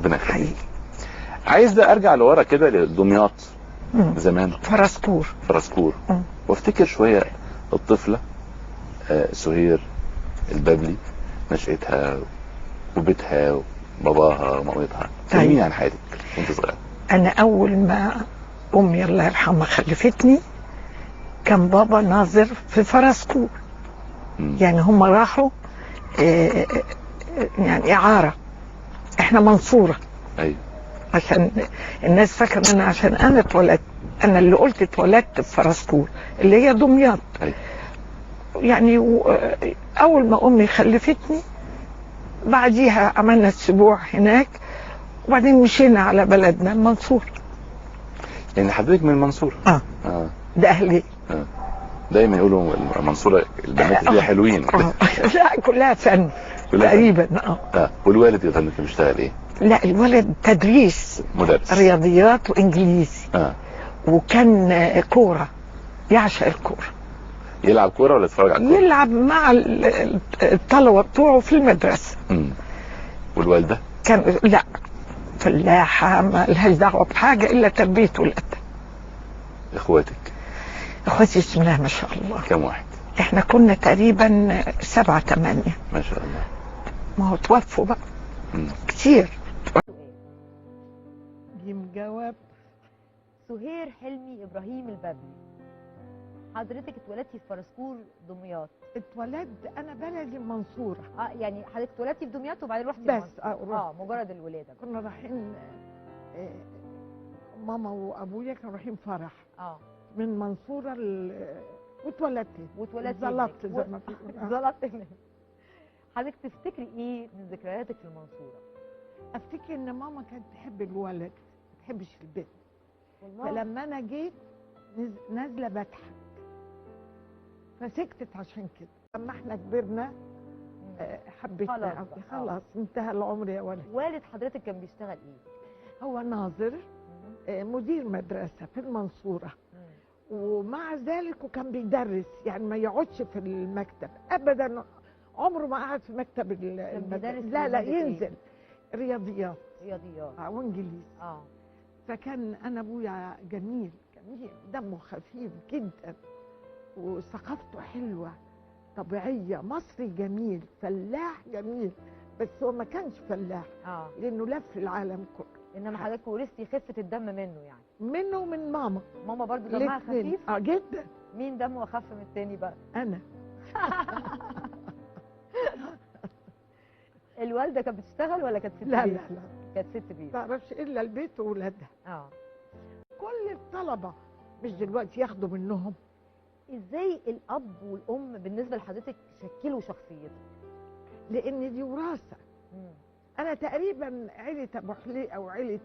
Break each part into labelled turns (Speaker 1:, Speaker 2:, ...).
Speaker 1: ربنا يخليك. عايز ده ارجع لورا كده لدمياط زمان،
Speaker 2: فرسكور.
Speaker 1: فرسكور. وافتكر شوية الطفلة سهير البابلي، نشأتها وبيتها وباباها ومامتها. كلميني عن حياتك وانت صغيرة.
Speaker 2: انا اول ما امي الله يرحمها خلفتني كان بابا ناظر في فرسكور. يعني هم راحوا يعني اعاره، احنا منصورة.
Speaker 1: ايوه.
Speaker 2: عشان الناس فاكره ان عشان انا اتولدت، انا اللي قلت اتولدت في فرسكور اللي هي دمياط.
Speaker 1: أيوة.
Speaker 2: يعني اول ما امي خلفتني بعديها عملنا السبوع هناك، وبعدين مشينا على بلدنا المنصور.
Speaker 1: يعني حضرتك من المنصورة؟
Speaker 2: اه. ده اهلي.
Speaker 1: دايما يقولوا المنصورة البنات اللي حلوين.
Speaker 2: لا كلها فن تقريبا.
Speaker 1: والوالد يا فندم كان بيشتغل ايه؟
Speaker 2: لا الولد تدريس،
Speaker 1: مدرس
Speaker 2: رياضيات وانجليزي. وكان كورة، يعشق الكورة.
Speaker 1: يلعب كورة ولا يتفرج على الكورة؟
Speaker 2: يلعب مع الطلبة بتوعه في المدرسة.
Speaker 1: والوالدة؟
Speaker 2: كان لا فلاحة، ما لهاش دعوه بحاجة الا تربيه ولادها.
Speaker 1: اخواتك؟
Speaker 2: اخواتي بسم الله ما شاء الله.
Speaker 1: كم واحد؟
Speaker 2: احنا كنا تقريبا 7 8.
Speaker 1: ما شاء الله.
Speaker 2: ما هو توفوا بقى كتير. جيم جواب.
Speaker 3: سهير حلمي ابراهيم البابلي، حضرتك اتولدتي في فرسكور دمياط.
Speaker 2: اتولدت انا بلدي المنصورة.
Speaker 3: يعني حضرتك اتولدتي في دمياط وبعدين رحتي
Speaker 2: بس
Speaker 3: مجرد الولادة.
Speaker 2: كنا رايحين، ماما وابويا كانوا رايحين فرح. من منصورة واتولدت. اتظلطت زي ما بيقولوا.
Speaker 3: اتظلطت هناك. حضرتك تفتكري ايه من ذكرياتك في المنصورة؟
Speaker 2: افتكر ان ماما كانت تحب الولد، ما تحبش البنت. فلما انا جيت نازله بضحك فسكتت عشان كده. لما احنا كبرنا حبيتنا قوي. خلاص انتهى العمر يا ولد.
Speaker 3: والد حضرتك كان بيشتغل ايه؟
Speaker 2: هو ناظر، مدير مدرسه في المنصورة. ومع ذلك وكان بيدرس، يعني ما يقعدش في المكتب ابدا، عمره ما قعد في مكتب المدرسة. لا لا، ينزل رياضيات.
Speaker 3: رياضيات
Speaker 2: وانجليزي. فكان انا ابويا جميل جميل، دمه خفيف جدا وثقافته حلوة طبيعية، مصري جميل، فلاح جميل، بس هو ما كانش فلاح لانه لف العالم كله.
Speaker 3: انما حضرتك ورثتي خفه الدم منه يعني؟
Speaker 2: منه ومن ماما.
Speaker 3: ماما برضو دمها خفيف؟
Speaker 2: جدا.
Speaker 3: مين دمه اخف من التاني بقى؟
Speaker 2: انا.
Speaker 3: الوالدة كانت بتشتغل ولا كانت ست
Speaker 2: لا
Speaker 3: بيت؟
Speaker 2: لا لا،
Speaker 3: كانت ست بيت.
Speaker 2: ما تعرفش الا البيت واولادها. كل الطلبة مش دلوقتي ياخدوا منهم.
Speaker 3: ازاي الاب والام بالنسبة لحضرتك شكلوا شخصيتك؟
Speaker 2: لان دي وراثه. انا تقريبا عيله ابو حليقه او عيله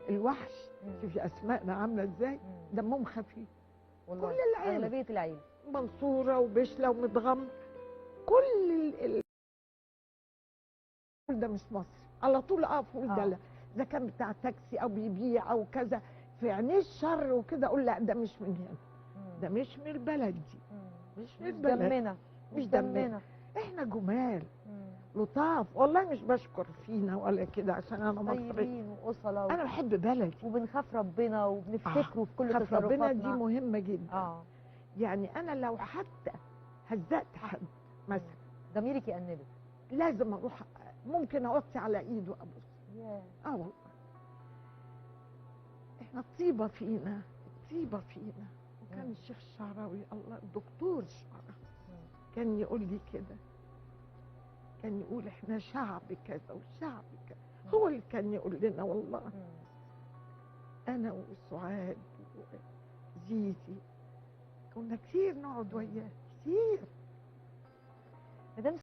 Speaker 2: الوحش، شوفي اسمائنا عامله ازاي، دمهم خفيف
Speaker 3: والله.
Speaker 2: كل العيلة،
Speaker 3: اغلبية العيلة،
Speaker 2: منصورة وبشله ومتغمر، كل ده مش مصري على طول. اقف اقول ده لا، ده كان بتاع تاكسي او بيبيع او كذا، في عينيه الشر وكده، اقول لا ده مش من هنا، ده مش من البلد دي، مش من البلد،
Speaker 3: دمنا
Speaker 2: مش دمنا. احنا جمال لطاف والله، مش بشكر فينا ولا كده عشان انا مصري،
Speaker 3: طيبين واصله
Speaker 2: انا بحب بلدي
Speaker 3: وبنخاف ربنا وبنفتكره في كل تصرفاتنا.
Speaker 2: ربنا دي مهمة جدا. يعني انا لو حتى هزقت حد مثلا
Speaker 3: ضميرك يأنبك،
Speaker 2: لازم اروح، ممكن اوطي على ايده وابوس. والله احنا الطيبة فينا، الطيبة فينا. وكان الشيخ الشعراوي، الله، الدكتور الشعراوي، كان يقول لي كده، كان يقول احنا شعب كذا وشعب كذا، هو اللي كان يقول لنا والله. انا وسعاد وزيزي كنا كتير نقعد وياه كتير.
Speaker 3: مدام